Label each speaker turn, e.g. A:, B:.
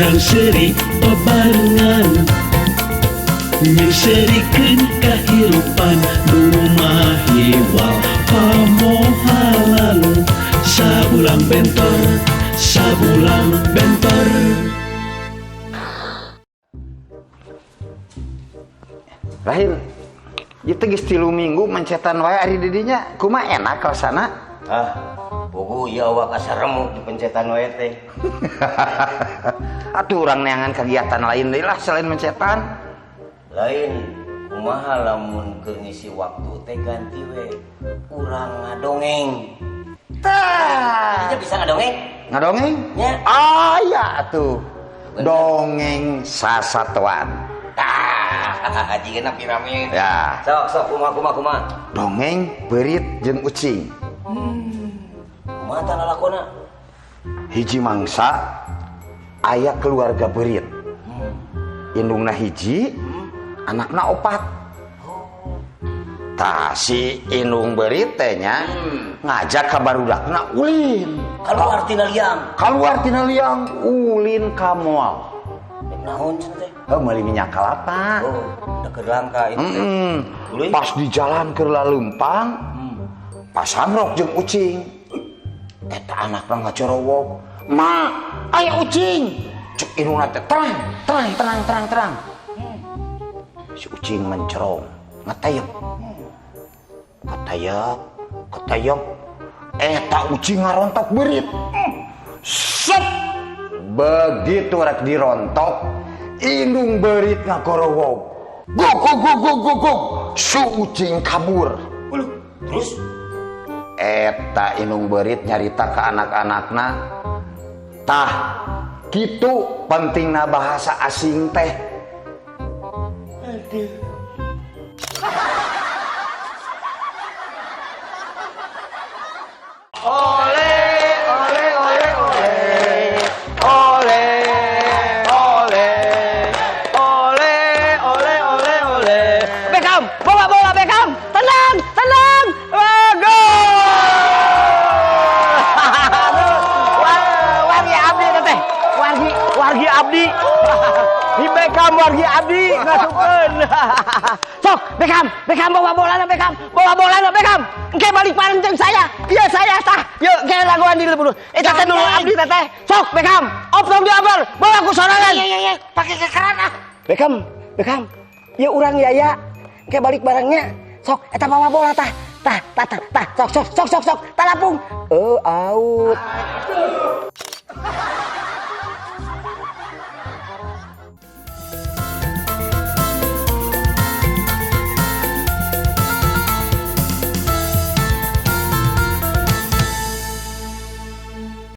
A: Urang seuri babarengan, Nyeungseurikeun kahirupan nu mahiwal pamohalan. Sabulang bentor, sabulang bentor.
B: Rahim, itu geus 3 minggu mencetan wae ari didinya. Kumaha enak rasana?
C: Ah, puguh ieu awak asa remuk di pencetan wae teh.
B: Atuh urang neangan kegiatan lain deui lah selain mencetan.
C: Lain, kumaha lamun keur ngisi waktu teh ganti we urang ngadongeng.
B: Tah.
C: Ieu bisa ngadongeng?
B: Ngadongeng?
C: Nya.
B: Aya atuh. Dongeng sasatoan.
C: Tah, jigana piramid.
B: Ya.
C: Sok sok, kumaha kumaha kumaha.
B: Dongeng beurit jeung ucing.
C: Kumaha tah lalakona?
B: Hiji mangsa aya keluarga beurit. Indungna hiji, anakna opat. Tah, si indung beurit teh nya ngajak ka barudakna ulin.
C: Kaluar tina liang.
B: Kaluar tina liang, ulin ka moal.
C: Rek naon cenah teh?
B: Heuh, meuli minyak kalapa.
C: Oh, da keur langka itu teh. Tuluy?
B: Pas di jalan keur laleumpang, pasamrok jeung ucing. Eta anakna ngacorowok. "Ma, aya ucing." Cek indungna teh, "Tenang, tenang, tenang, tenang, tenang." Si ucing mencerong, ngetayep. Ketayep, ketayep. Eta ucing ngarontok beurit. Sep. Begitu rek dirontok, indung beurit ngagorowok. Gug gug gug gug gug gug. Su ucing kabur.
C: Uluh, terus?
B: Eta indung beurit nyarita ke anak-anakna. Tah, kitu pentingna bahasa asing teh.
C: Aduh.
B: Ole, ole, ole, ole. Ole, ole. Ole, ole, ole, ole.
D: Beckham, bawa bola Beckham. Tenang, tenang. Wah, gol. Wah, wargi abdi teh. Wargi, wargi abdi. Di Beckham wargi abdi ngasupkeun. Sok, Beckham, Beckham bawa bola na Beckham. Bawa bola na Beckham. Engke balik bareng jeung saya. Iya saya tah. Yuk, ke laguan di dulu. Eta teh dulu abdi teh teh. Sok Beckham, oprong diabar, bawa ku sorangan.
E: Iya, iya, iya, pakai kekeran ah.
D: Beckham, Beckham. Ya urang yaya. Engke balik barengnya. Sok, eta bawa bola tah. Tah, tah, tah, tah. Sok, sok, sok, sok, sok. Talapung. Oh, out.